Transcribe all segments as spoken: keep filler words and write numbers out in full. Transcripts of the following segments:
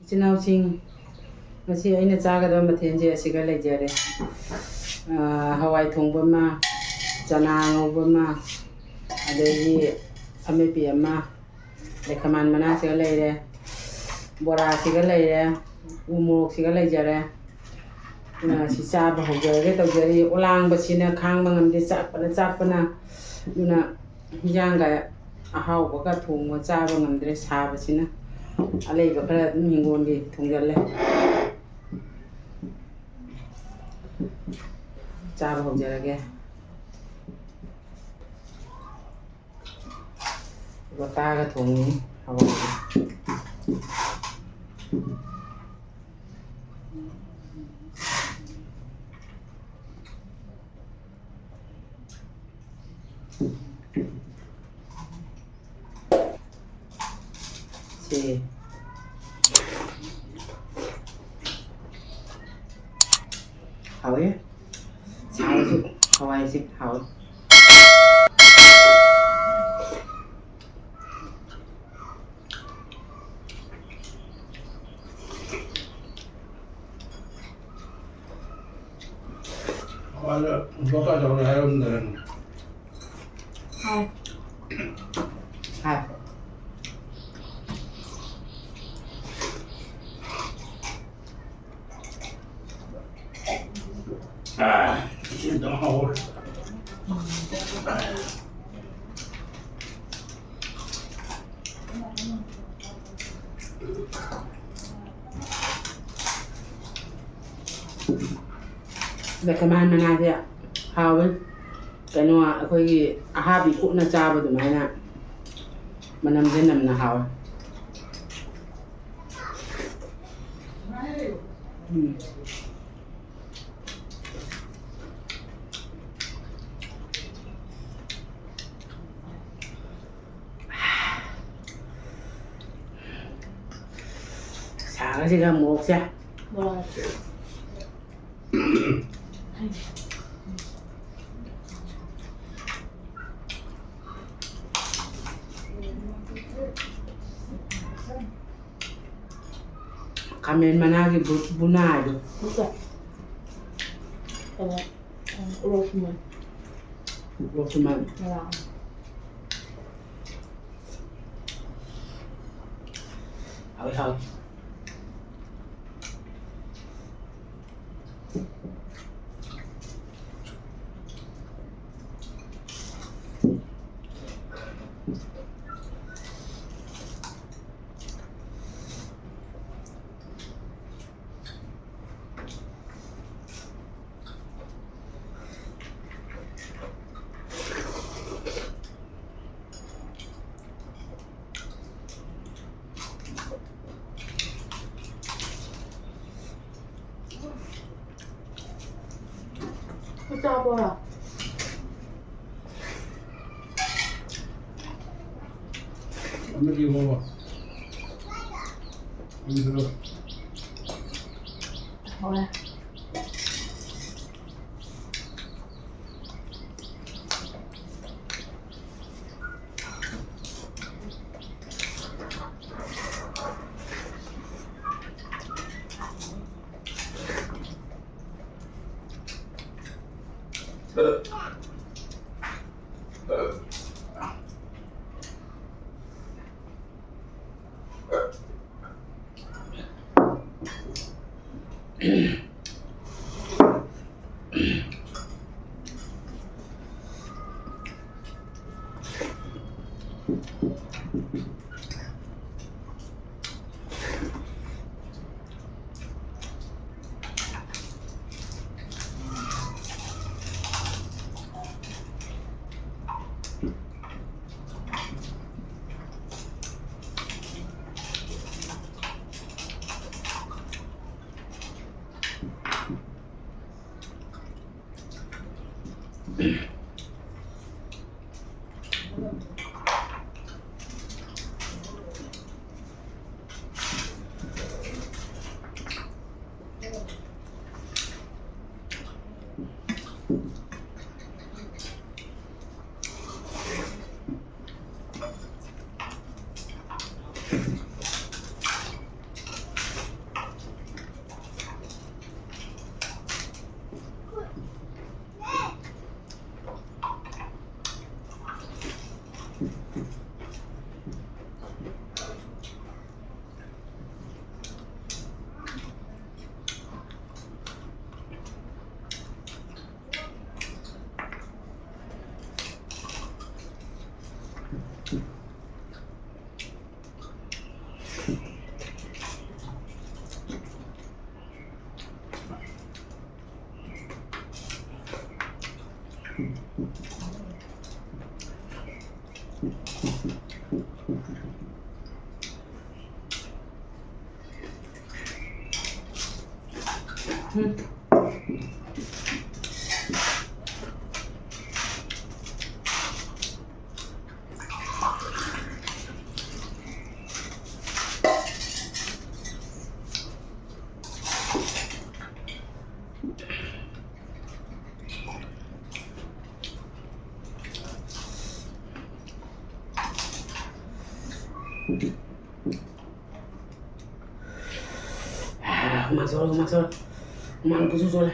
ꯏꯆꯤꯟ ꯏꯅꯥꯎꯁꯤꯡ, ꯉꯁꯤ ꯑꯩꯅ ꯆꯥꯒꯗꯕ ꯃꯊꯦꯜꯁꯦ ꯑꯁꯤꯒ ꯂꯩꯖꯔꯦ꯫ ꯑꯥ, ꯍꯋꯥꯏ ꯊꯣꯡꯕ ꯑꯃ, ꯆꯅꯥ ꯉꯧꯕ ꯑꯃ, ꯑꯗꯒꯤ ꯑꯃꯦꯠꯄꯤ ꯑꯃ, ꯑꯗꯩ ꯈꯥꯃꯦꯟ ꯃꯅꯥꯁꯤꯒ ꯂꯩꯔꯦ, ꯕꯣꯔꯥꯁꯤꯒ ꯂꯩꯔꯦ, ꯎ ꯃꯣꯔꯣꯛꯁꯤꯒ ꯂꯩꯖꯔꯦ꯫ ꯑꯗꯨꯅ ꯁꯤ ꯆꯥꯕ ꯍꯧꯖꯔꯒꯦ ꯇꯧꯖꯔꯤ꯫ ꯑꯣꯂꯥꯡꯕꯁꯤꯅ ꯈꯥꯡꯕ ꯉꯝꯗꯦ, ꯆꯥꯛꯄꯅ ꯆꯥꯛꯄꯅ꯫ ꯑꯗꯨꯅ ꯍꯤꯟꯖꯥꯡꯒ ꯑꯍꯥꯎꯕꯒ ꯊꯣꯡꯕ ꯆꯥꯕ ꯉꯝꯗ꯭ꯔꯦ ꯁꯥꯕꯁꯤꯅ꯫ ꯑꯂꯩꯕ ꯈꯔ ꯑꯗꯨꯝ ꯍꯤꯡꯒꯣꯜꯒꯤ ꯊꯣꯡꯖꯜꯂꯦ꯫ ꯆꯥꯕ ꯍꯧꯖꯔꯒꯦ꯫ ꯂꯣꯇꯥꯒ ꯊꯣꯡꯉꯤ ꯍꯋꯥꯏꯁꯦ꯫ ꯁꯤ ꯍꯥꯎꯋꯦ꯫ ꯁꯥꯔꯁꯨ ꯍꯋꯥꯏꯁꯦ ꯍꯥꯎꯋꯦ꯫ ꯍꯋꯥꯏꯗ ꯂꯣꯇꯥ ꯆꯥꯎꯅ ꯍꯥꯏꯔꯝꯗꯅ꯫ ꯍꯥꯎ꯫ ꯍꯥꯎ꯫ ꯑꯥ, ꯁꯤ ꯑꯗꯨꯝ ꯍꯧꯔꯦ꯫ ꯑꯗ ꯈꯥꯃꯦꯟ ꯃꯅꯥꯁꯦ ꯍꯥꯎꯋꯦ꯫ ꯀꯩꯅꯣ, ꯑꯩꯈꯣꯏꯒꯤ ꯑꯍꯥꯕꯤ ꯀꯣꯠꯅ ꯆꯥꯕ ꯑꯗꯨꯃꯥꯏꯅ ꯃꯅꯝꯁꯦ ꯅꯝꯅ ꯍꯥꯎꯋꯦ꯫ ꯎꯝ꯫ ꯁꯥꯒꯁꯤꯒ ꯃꯣꯔꯣꯛꯁꯦ꯫ ꯃꯣꯔꯣꯛ꯫ ꯈꯥꯃꯦꯟ ꯃꯅꯥꯒꯤ ꯕꯨ- ꯕꯨꯅꯥ ꯍꯥꯏꯗꯣ꯫ ꯅꯠꯇꯦ꯫ ꯀꯩꯅꯣ, ꯎꯝ, ꯎꯔꯣꯛ ꯁꯨꯃꯥꯏꯅ꯫ ꯎꯔꯣꯛ ꯁꯨꯃꯥꯏꯅ꯫ ꯉꯔꯥꯡ꯫ ꯍꯥꯎꯋꯤ, ꯍꯥꯎꯋꯤ꯫ ꯆꯥꯛ ꯆꯥꯕ꯭ꯔꯣ? ꯑꯃꯗꯤ ꯌꯦꯡꯉꯣꯕ꯫ ꯑꯅꯤꯗꯨꯗ꯫ ꯍꯣꯏ꯫ ꯍꯨꯃꯥꯡ ꯁꯧꯔꯦ, ꯍꯨꯃꯥꯡ ꯁꯧꯔꯦ꯫ ꯍꯨꯃꯥꯡ ꯄꯨꯡꯁꯧ ꯁꯧꯔꯦ꯫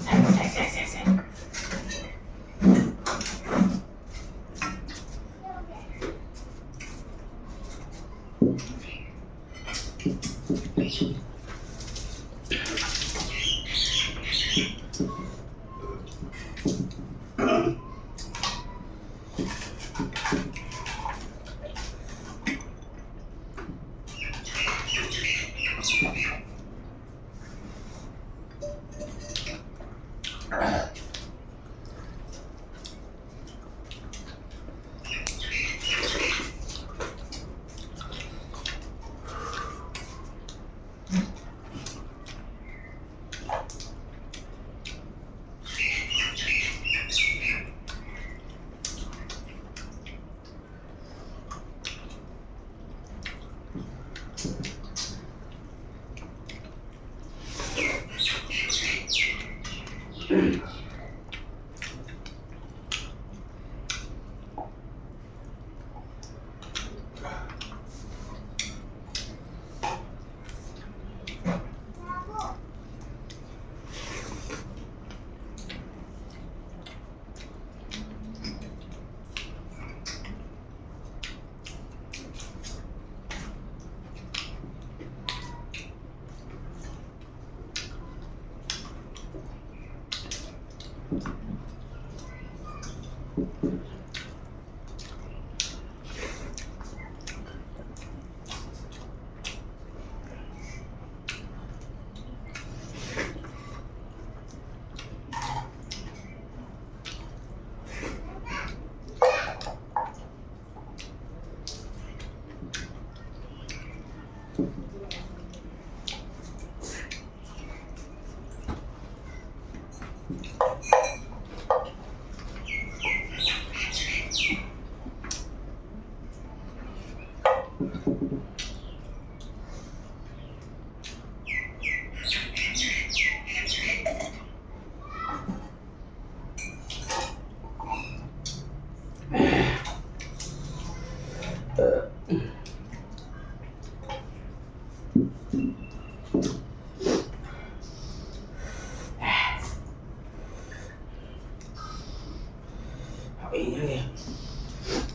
ꯁꯦ, ꯁꯦ, ꯁꯦ, ꯁꯦ, ꯁꯦ꯫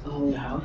ꯍꯥꯎꯋꯤ, ꯍꯥꯎꯋꯤ꯫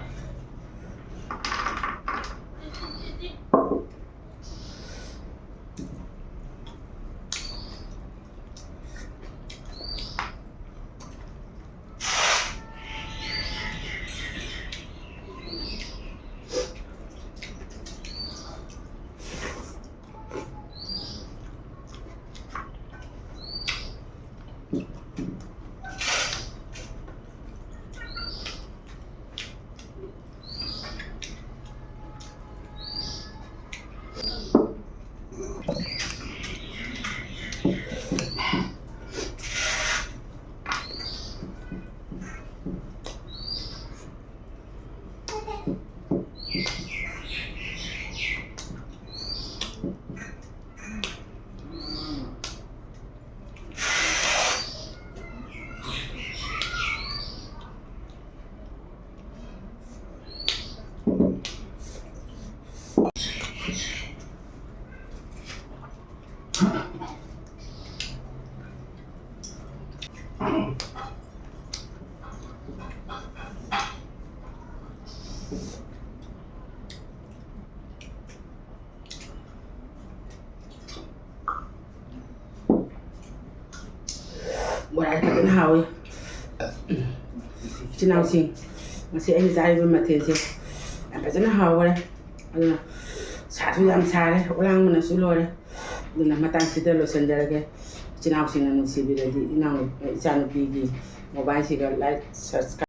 ꯕꯣꯔꯥꯁꯦ ꯐꯖꯅ ꯍꯥꯎꯋꯤ꯫ ꯏꯆꯤꯟ ꯏꯅꯥꯎꯁꯤꯡ, ꯉꯁꯤ ꯑꯩꯅ ꯆꯥꯔꯤꯕ ꯃꯊꯦꯜꯁꯦ ꯌꯥꯝ ꯐꯖꯅ ꯍꯥꯎꯈꯔꯦ꯫ ꯑꯗꯨꯅ ꯁꯥꯁꯨ ꯌꯥꯝ ꯁꯥꯔꯦ, ꯂꯥꯡꯕꯅꯁꯨ ꯂꯣꯏꯔꯦ꯫ ꯑꯗꯨꯅ ꯃꯇꯥꯡꯁꯤꯗ ꯂꯣꯏꯁꯤꯟꯖꯔꯒꯦ꯫ ꯏꯆꯤꯟ ꯏꯅꯥꯎꯁꯤꯡꯅ ꯅꯨꯡꯁꯤꯕꯤꯔꯗꯤ ꯏꯅꯥꯎ-, ꯏꯆꯥꯅꯨꯄꯤꯒꯤ mobileꯁꯤꯒ like, subscribe